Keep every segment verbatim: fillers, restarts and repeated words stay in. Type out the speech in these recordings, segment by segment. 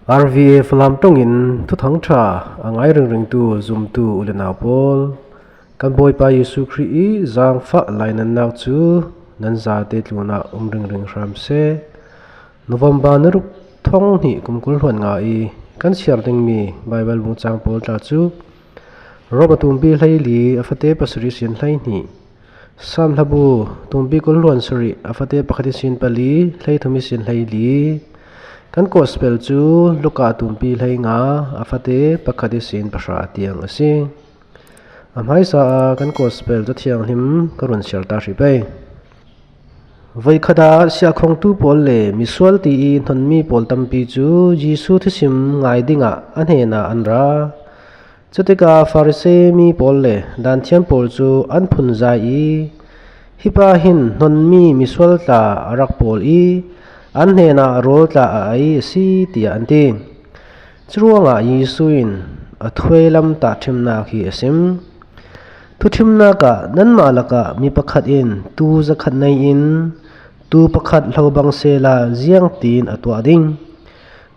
R V A Falam ṭawngin thuthang ṭha a ngai ringringtu zumtu u le nau pawl, kan Bawipa Jesu Khrih i zangfah lainatnak cu nan zate tlunah um ringring hram seh. November ni ruk thong hnih kum kul hluan nga i kan siar dingmi Baibal bungcang pawl tla cu Rom a tumpi hleili a fate pasarih sin hleihnih, Salm hlabu tumpi kul hluan sarih a fate pakhat ihsin pali, hleithum ihsin hleili. Kan Gospel cu Luka tumpi hleinga a fate pakhat ihsin pahra tiang a si. A hmaisa ah kan Gospel Cathianghlim ka run siar ta hrih pei. Voikhat ah siahkhongtu pawl le misual ti i hnonmi pawl tampi cu Jesu thusim ngai dingah a hnenah an ra. Cutikah Farasi mi pawl le Daanthiam pawl cu an phunzai i, "Hi pa hin hnonmi misual tla a rak pawl i, an hnenah rawl tla a ei a si," tiah an ti. Curuangah Jesu in a thuai lam tahṭhimnak hi a sim. Thuṭhimnak ah nanmah lakah mi pakhat in tuu zakhat nei in, tuu pakhat hlo bang sehla ziangtin a tuah ding?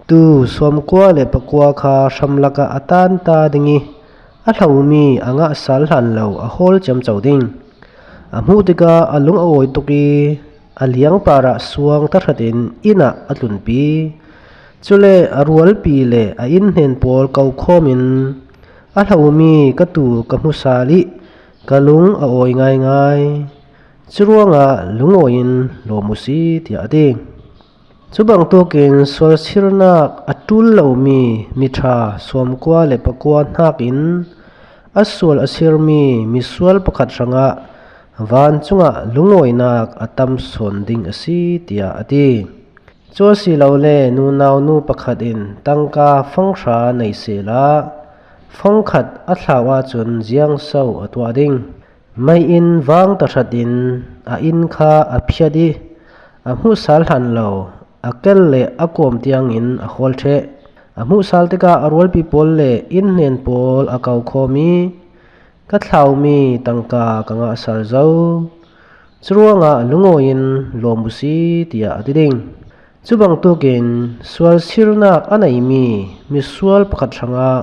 Tuu sawmkua le pakua kha hram lakah a tanta ding i, a hlomi a ngah sal hlan lo a hawl ciamco ding. A hmuh tikah a lung a awi tuk i, a liang parah suang tahratin inn ah a tlunpi. Cule a rualpi le a inn hnen pawl ko khawm in, "A hlomi ka tuu ka hmu sal i, ka lung a awi ngaingai. Curuangah lungawi in lawm u si," tiah a ti. Cubangtukin sual sirnak a ṭul lomi miṭha sawmkua le pakua hnakin a sual a sirmi misual pakhat hrangah vancungah lungawinak a tam sawn ding a si, tiah a ti. Cu asilole nunau nu pakhat in tangka fang hra nei sehla fang khat a thlau ahcun ziangso a tuah ding? Mei in vang tahratin a inn kha a phiat i, a hmuh sal hlan lo a kel le a kawm tiangin a hawl ṭheh. A hmuh sal tikah a rualpi pawl le inn hnen pawl a ko khawm i, "Ka thlaumi tangka ka ngah sal zo. Curuangah lungawi in lawm u si," tiah a ti ding. Cubangtukin sual sirnak a neimi misual pakhat hrangah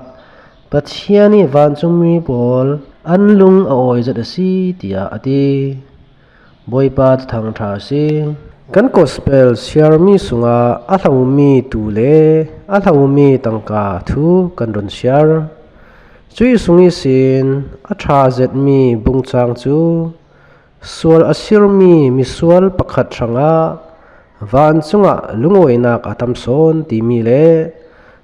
Pathian i vancungmi pawl an lung a awi zet a si, tiah a ti. Bawipa thuthang ṭha a si. Kan Gospel siarmi sungah a hlomi tuu le a hlomi tangka thu kan run siar. Cuih sung ihsin a ṭha zetmi bungcang cu sual a sirmi misual pakhat hrangah vancungah lungawinak a tam sawn timi le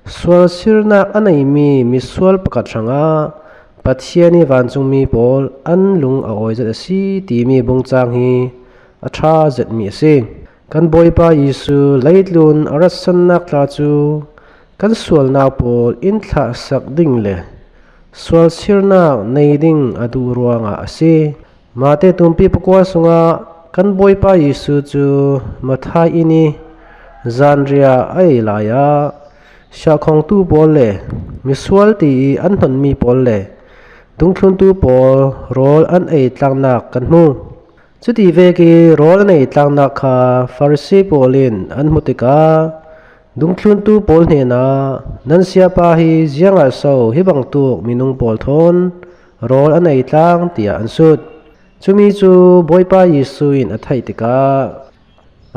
sual sirnak a neimi misual pakhat hrangah Pathian i vancungmi pawl an lung a awi zet a si timi bungcang hi a ṭha zetmi a si. Kan Bawipa Jesu leitlun a ratsannak tla cu kan sualnak pawl in thlahsak ding le sual sirnak nei ding a duh ruangah a si. Mate tumpi pakua sungah kan Bawipa Jesu cu Matthai inn i zanriah a ei lai ah siahkhongtu pawl le misual ti i an hnonmi pawl le dungthluntu pawl rawl an ei tlangnak kan hmu. Cuti vek i rawl an ei tlangnak kha Farasi pawl in an hmuh tikah dungthluntu pawl hnenah, "Nan siapa hi ziangah so hi bangtuk minung pawl thawn rawl an ei tlang?" tiah an sut. Cumi cu Bawipa Jesu in a theih tikah,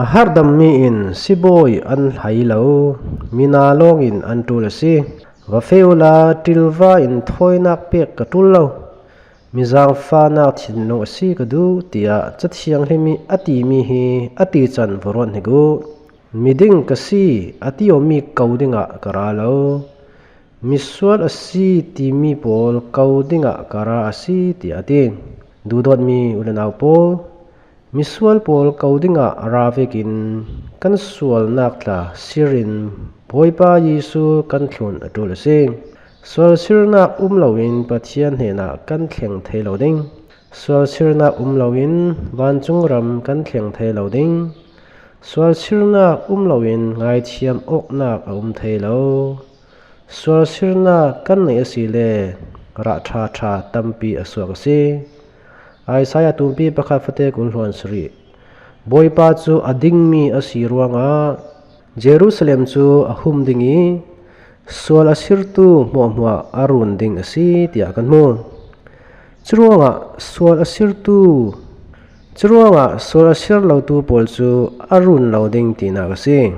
"A harhdammi in sibawi an hlei lo, mina lawngin an ṭul a si. Va feh uhla, ṭilva in thawinak pek ka ṭul lo. Mi zaangfahnak thinlung a si ka duh," tiah Cathianghlim i a timi hi a tican va ruat hnik uh. "Miding ka si," a ti awmi ko dingah ka ra lo. "Misual a si," timi pawl ko dingah ka ra a si, tiah a ti. Duhdawtmi u le nau pawl, misual pawl ko dingah a ra vekin kan sualnak tla sirin Bawipa Jesu kan thlun a ṭul a si. Sual sirnak um loin Pathian hnenah kan thleng thei lo ding. Sual sirnak um loin vancung ram kan thleng thei lo ding. Sual sirnak um loin ngaithiam awknak a um thei lo. Sual sirnak kan neih asile rah ṭha ṭha tampi a suak a si. Isaiah tumpi pakhat fate kul hluan sarih. Bawipa cu a dingmi a si ruangah Jerusalem cu a hum ding i sual a sirtu hmuahhmuah a run ding a si, tiah kan hmu. Curuangah sual a sirtu, curuangah sual a sir lotu pawl cu a run lo ding tinak a si.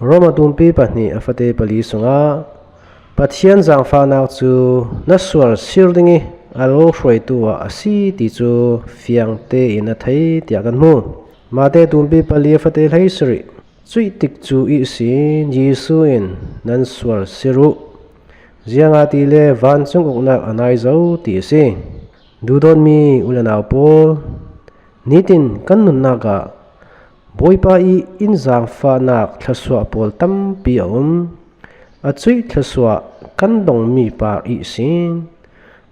Roma tumpi pahnih a fate pali sungah Pathian zaangfahnak cu na sual sir ding ih a lo hruaitu ah a si ti cu fiang tein a thei, tiah kan hmu. Mate tumpi pali a fate hleisarih, cuih tikcu ihsin Jesuh in nan sual sir uh, ziangahtile vancung uknak a nai zo ti a si. Duhdawtmi u le nau pawl, nitin kan nunnak ah Bawipa ih in zaangfahnak thluasuah pawl tampi a um. A cuih thluasuah kan dongmi par ihsin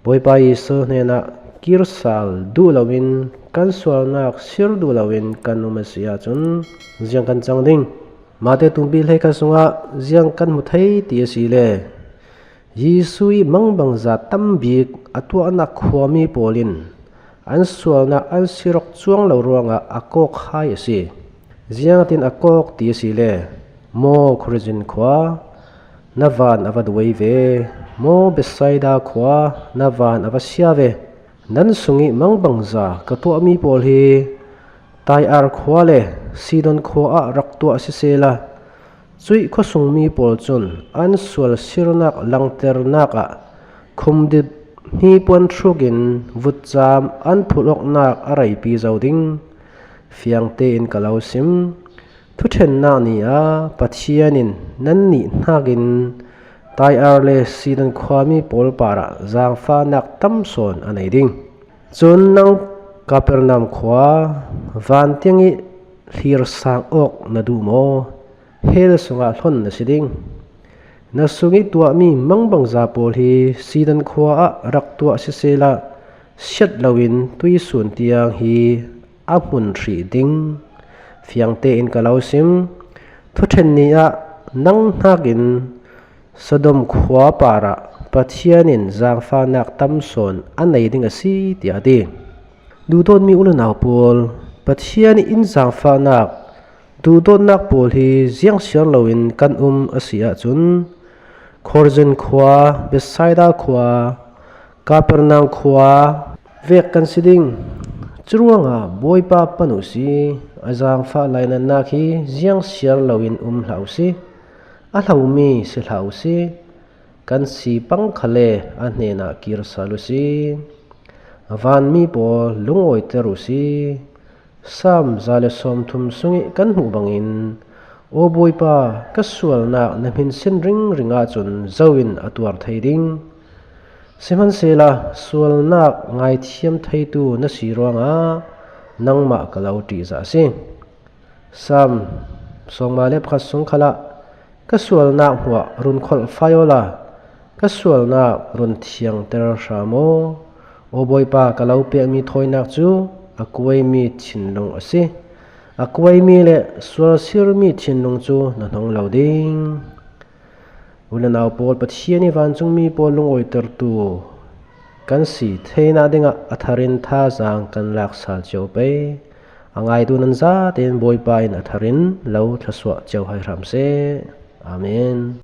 Bawipa Jesuh hnenah kir sal duh loin kan sualnak sir duh loin kan um a si ahcun ziang kan cang ding? Mate tumpi hleikhat sungah ziang kan hmu thei ti a si le Jesuh ih mangbangza tam bik a tuahnak khuami pawl in an sualnak an sir awk cuang lo ruangah a kawk hai a si. Ziangtin a kawk ti a si le, maw Khorazin khua, na van a va duai ve, maw Bethsaida khua, na van a va sia ve. Nan sungih mangbangza ka tuahmi pawl hi Tyre khua le Sidon khua ah rak tuah sisehla, cuih khuasungmi pawl cun an sual sirnak langternak ah khumdip hnipuan hruk in vutcam an phulh awknak a reipi zo ding. Fiang tein ka lo sim. Thuṭhennak ni ah Pathian in nannih hnakin Tyre le Sidon khuami pawl parah zaangfahnak tam sawn a nei ding. Cun nang Kapernaum khua, vantiang ih hlir sang awk na duh maw? Hell sungah hlon na si ding. Na sungih tuahmi mangbangza pawl hi Sidon khua ah rak tuah sisehla, siat loin tuisun tiang hi a hmun hrih ding. Fiang tein ka lo sim. Thuṭhen ni ah nang hnakin Sodom khua parah Pathian in zaangfahnak tam sawn a nei ding a si, tiah a ti. Duhdawtmi u le nau pawl, Pathian ih in zaangfahnak duhdawtnak pawl hi ziang siar loin kan um a si ahcun, Khorazin khua, Bethsaida khua, Kapernaum khua vek kan si ding. Curuangah Bawipa pan uhsi, a zaangfah lainatnak hi ziang siar loin um hlah uhsi, a hlomi si hlah uhsi, kan si pang khal le a hnenah kir sal uhsi. Vanmi pawl, lungawiter uhsi. Salm za le sawmthum sungih kan hmuh bangin, aw Bawipa, ka sualnak na hmin sin ringring ahcun zo in a tuar thei ding. Sihmanhsehla sualnak ngaithiam theitu na si ruangah nangmah ka lo ṭihzah a si. Salm sawmnga le pakhat sung khalah, ka sualnak hmuah run kholh fai awla, ka sualnak run thiangter hram aw. Aw Bawipa, ka lo pekmi thawinak cu a kuaimi thinlung a si. A kuaimi le sualsirmi thinlung cu na hnong lo ding. U le nau pawl, Pathian ih vancungmi pawl lungawitertu kan si theinak dingah a tharin thazaang kan lak sal cio pei. A ngaitu nan zatein Bawipa in a tharin lo thluasuah cio hai hram seh. Amen.